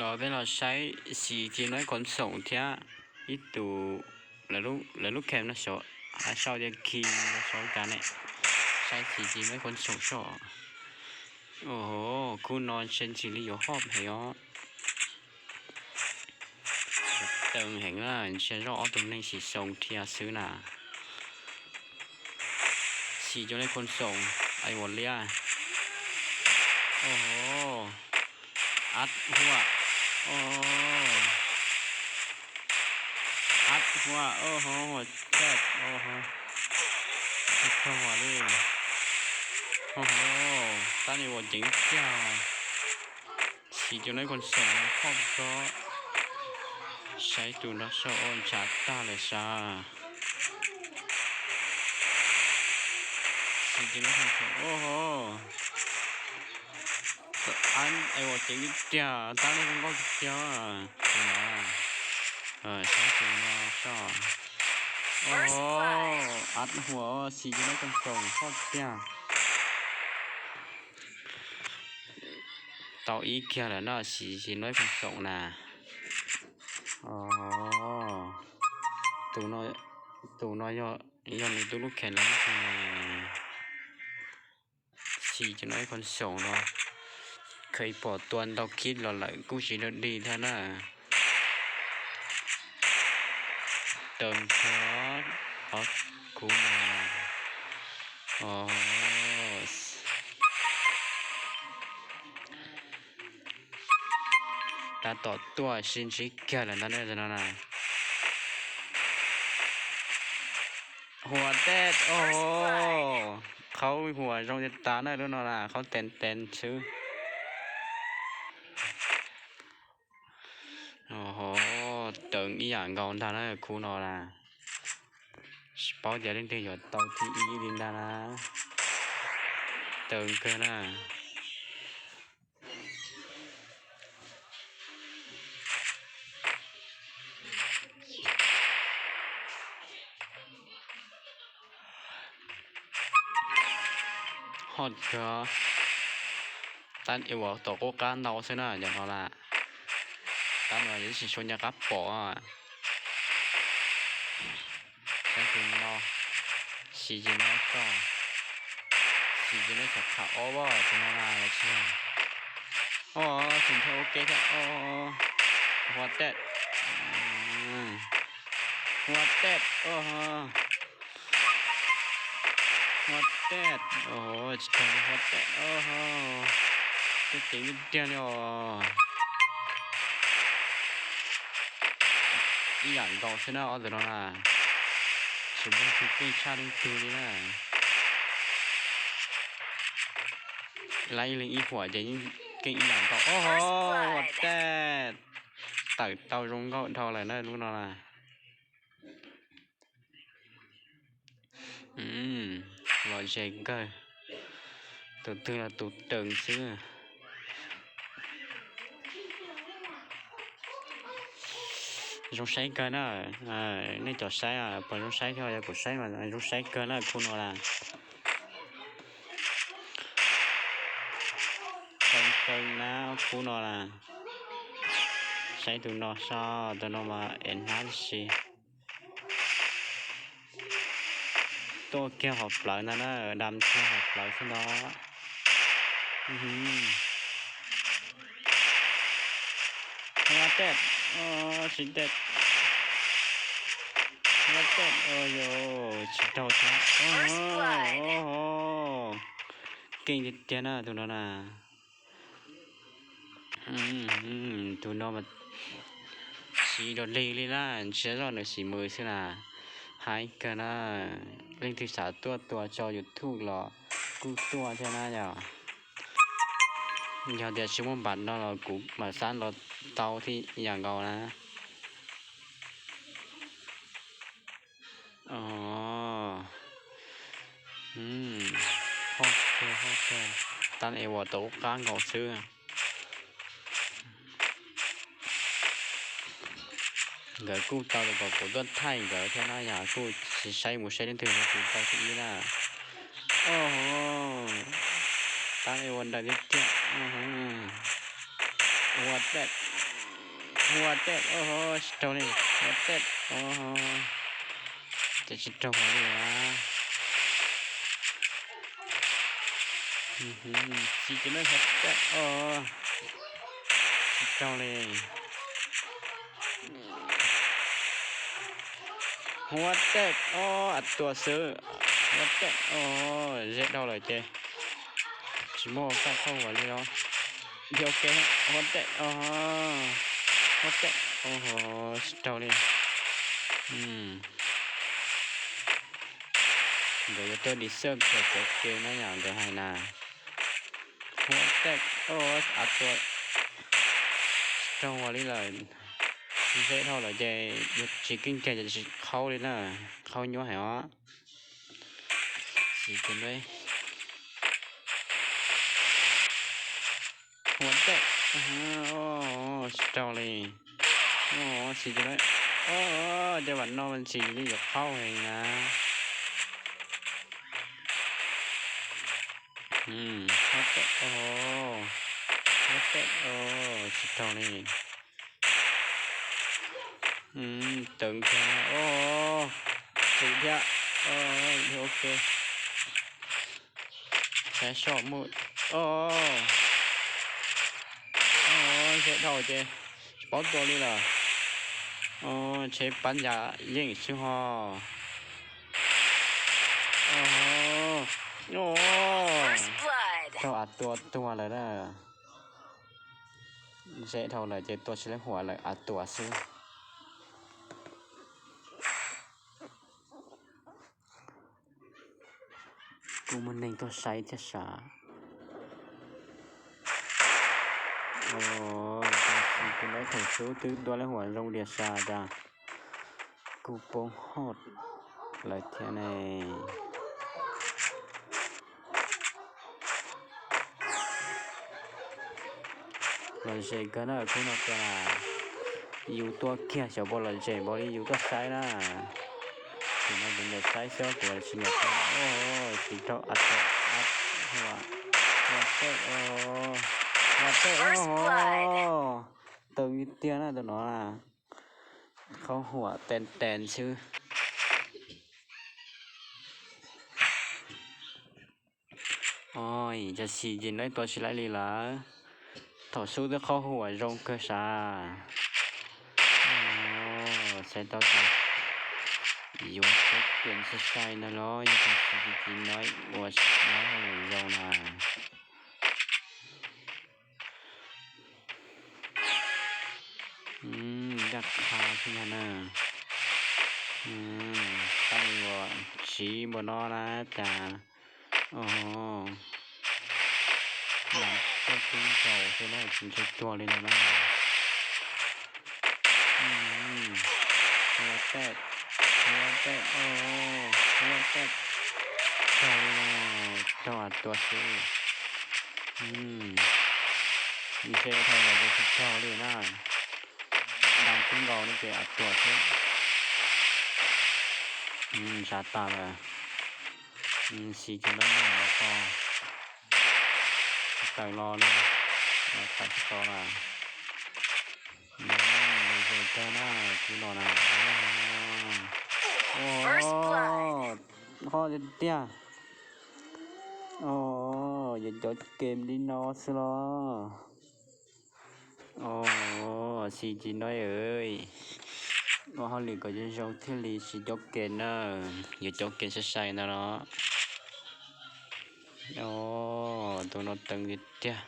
Los peb los saib Xis ces no ib khon xoom thiab ib tus, lawv lub cam no sau tias King no sau cas ne. Saib Xis ces no ib khon xoom soj. Khub no ntshe ntxim li yuav hoj heev os. Teev heev na, ntshe zoj ob tug neeg Xis xoo dhia xwb na. Xis ces no ib khon xoom, ai ua liab. Ab huaj, ab huaj, huaj teb, tag huaj li. Tab nis ua ceev tiag. Xis ces no ib khon xoom hoj ko. Saib tus nrog sau ua ntshav tag lawm sas. Xis ces no ib khon xoom, ab ua ceev tiag, tab nis zoo nkauj tiag tiag. Saib tus no soj. Ab huaj, Xis ces no ib khon xoom hoj tiag. Tau ib kiag lawm no, Xis ces no ib khon xoom na. Tus no yog nws tus lub khees los ne. Xis ces no ib khon xoom no, kheev pom tua ntau kib los lawm kuj tsis dog dig thiab na. Teev kawg, ob khub no. Tab tom tuaj sib ntsib kiag lawm ntag no na. Huaj teb, qhaub huaj zoo li tas na lub no na, qhaub teev teev xwb. Teev ib yam nkaus ntag na khub no na. Tsis paub tias leej twg yuav tau thib ib li ntag na. Teev kawg na. Hoj kawg. Tab ua tom qub qab ntau xwb na cov no na. Tab no yog tsis sau nyaj qab pom. Saib tus no, Xis ces no soj, Xis ces no xyov qham ob tus no na los tsis yog. Xis nthe ua ke thiab. Huaj teb, huaj teb, huaj teb, tsis tau li huaj teb, tuaj ceev tiag tiag li os. Ib yam nkaus xwb na ob tug no na, tsis muaj tus keej tshaj leej twg li na. Lab ib leeg ib huam ces yeej keej ib yam nkaus. Huaj teb, tawm tau zoo nkauj dhau lawm na lub no na. Los ze kawg, tus twg los tus teev xwb. Zoo saib kawg na, nej cov saib puas zoo saib thiab, yog kuv saib mas zoo saib kawg na khub no na. Teev teev na khub no na. Saib tus no soj, tus no mas es hnab si. Tuaj kiag hauv plawv ntag na, dam kiag hauv plawv xwb ntag. Huaj teb, tsis teb. Huaj teb, yog tsis raug thiab. Keej tiag tiag na tus no na. Tus no mas siv dog dig li na, ntshe zoj nws siv mws xwb na. Haib kawg na, leej twg xav tuaj tua tso YouTube los kuj tuaj thiab na yom. Yog tias tsis muaj npam no los kuv mam xav los tau thiab yam nkaus na. Tab es ua tau ub qab nkaus xwb. Nkawd kuj tau los kom kuv tuaj thaij nkawd thiab na, yog kuj tsis saib mus saib leej twg los kuv tau thib ib na. Tab es ua nrawm tiag tiag. Ua teb. Hua tej, tsis raug li, hua tej, ces tsis raug hua li a. Tsis ces no hua tej, tsis raug li. Hua tej, a tua xwb. Hua tej, ze dhau lawm ces tsis muaj kaj qhov hua li os. Yog kev hua tej, hua tej, tsis raug li. Nkawd yuav tuaj dim xwb kom cov ke na yom, nkawd hais na. Hua tej, a tua, tsis raug hua li lawm. Ze dhau lawm ces yog tsis keej kiag ces tsis qhaub li na, qhaub nyuaj heev os. Hua tej, tsis raug li. Tsis, ces vam no mas tsis li yuav qhaub heev na. Hua tej, hua tej, tsis raug li. Teev kiag, tsis thiab, ok. Saib soj muaj, ze dhau ces tsis paub tua li lawm. Tsheb pab ncas yeej xwb ho. Raug a tua tuag lawm na. Ze dhau lawm ces tua tsis laib hua lawm, a tua xwb. Kuj muaj neeg tuaj saib thiab sav. Tab sis tus no thaum xub twb tua laib hua zoo li sav cas kuj poob hoj lawm thiab ne. Lom zem kawg na, khub no tua, yus tua kiag xyov puas lom zem npaum li yus tuaj saib na. Tus no tus nyiam saib xwb, kuv tsis nyiam tua. Tsis raug, a tua, a tua, ua tej, ua tej, tawv li tiag na tus no. Qhov huam tees tees xwb. Oj, cas xis ces no tua tsis laib li lawm. Thaum xub twb qhov huam zoo kawg sav. Saib tau tias yuav txhawb kev sai sai ntawd los yog tias xis ces no ua tsis laib hauj lwm zoo na. Ncaj qha xwb ntag na. Tab ua siv npaum no na cas, lam tuaj tub nkaus xwb na, tsis ntshai tuag li no na. Ua tej, ua tej, ua tej, raug li no, raug a tua xwb. Ntshe dhau lawm ces tsis raug li na. Dab tub nkaus no ces a tua xwb. Ntshav tas lawm. Xis ces no nyob no ko, tsis tawm los li, tawm tsis tau lawm. Zoo kawg na, kwv los na. Hoj tiag tiag. Yuav cov kem li no xwb los. Xis ces no, ua hauj lwm kom zoo zoo thiaj li tsis cov kem na, yuav cov kem sai sai ntawd los. Tus no teev tiag tiag.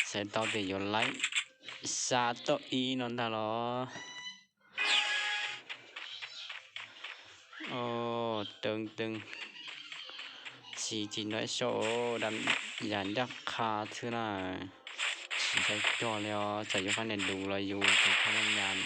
Saib tau tias yuav laib xa tau ib no ntag los. Teev teev, xis ces no so, yam ncaj qha xwb na. Tsis ntshai tuag li os, txawm yus qhov niag lus los yus tus kho nyas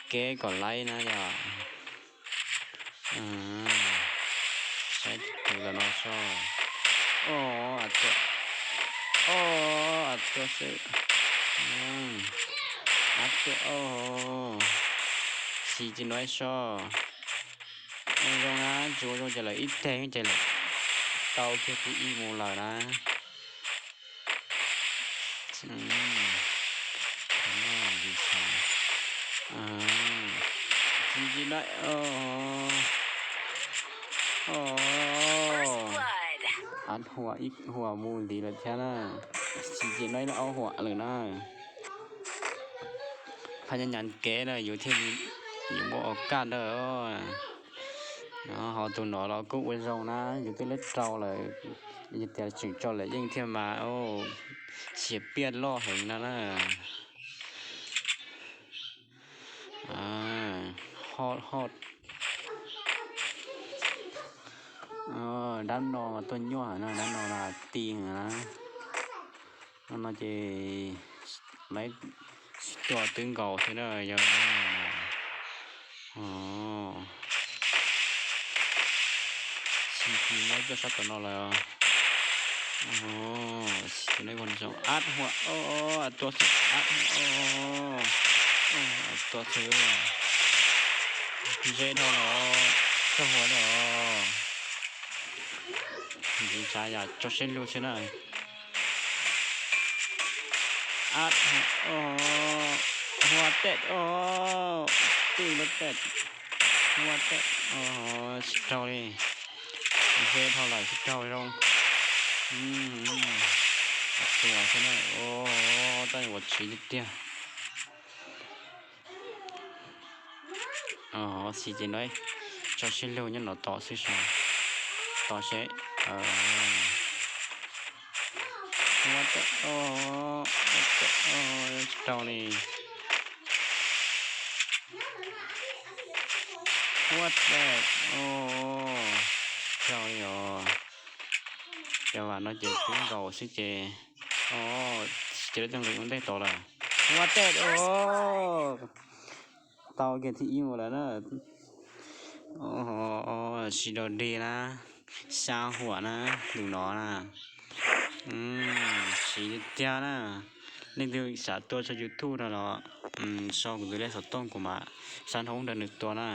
keb kom laib na yom. Saib tus los no so. Oj, a tua, oj, a tua xwb. A tua, xis ces no so. Ua zoo na, tsis ua zoo ces lawv ib teg ces lawv tau kiag tus ib mus lawm na. Tsis ntsib no. Ab, huam ib huam mus ntxiv lawm thiab na. Tsis ntsib no ib ob huam lawm na. Phaj nyab nyas kev na yus thiaj li yuav muaj ua kaj ntawd. Ho tus no los kuj ua zoo na, yus twb leb rau lawm, yog tias tseem tso lawm yeej thiaj mas, xiav piaj loj heev no na. Ho, ho, dab no mas tuaj nyuaj na, dab no mas ti na. No no ces lawv tua twb nkaus xwb na yog. Tsis tis no tuaj sab tom no lawm. Tsis tis no ab huam, tua xwb ab, tua xwb. Ze dhau los txog huam li os. Ntxiv tsav yam tso siab lug xwb na. Ab, huam tej, tij lub tej, huam tej, tsis raug li. Ze dhau lawm tsis raug zoo. Tua xwb na, tab ua tsiv tiag tiag. Tsis tis no, tso siab lug nyob no tos xwb sav, tos seb. Huam tej, tsis raug li. Huam tej, tsis raug li os. Cov vam no ces twb nkaus xwb ces, ces lawv tuaj nqis ua ntej tod lawm. Huam tej, tau kiag thib ib mus lawm na. Tsis dog dig na, xya huam na, tus no na. Siv tiag tiag na. Leej twg xav tua tso YouTube no los sau kuv tus lej xov tooj kuv mam xa nroo rau nws tua na.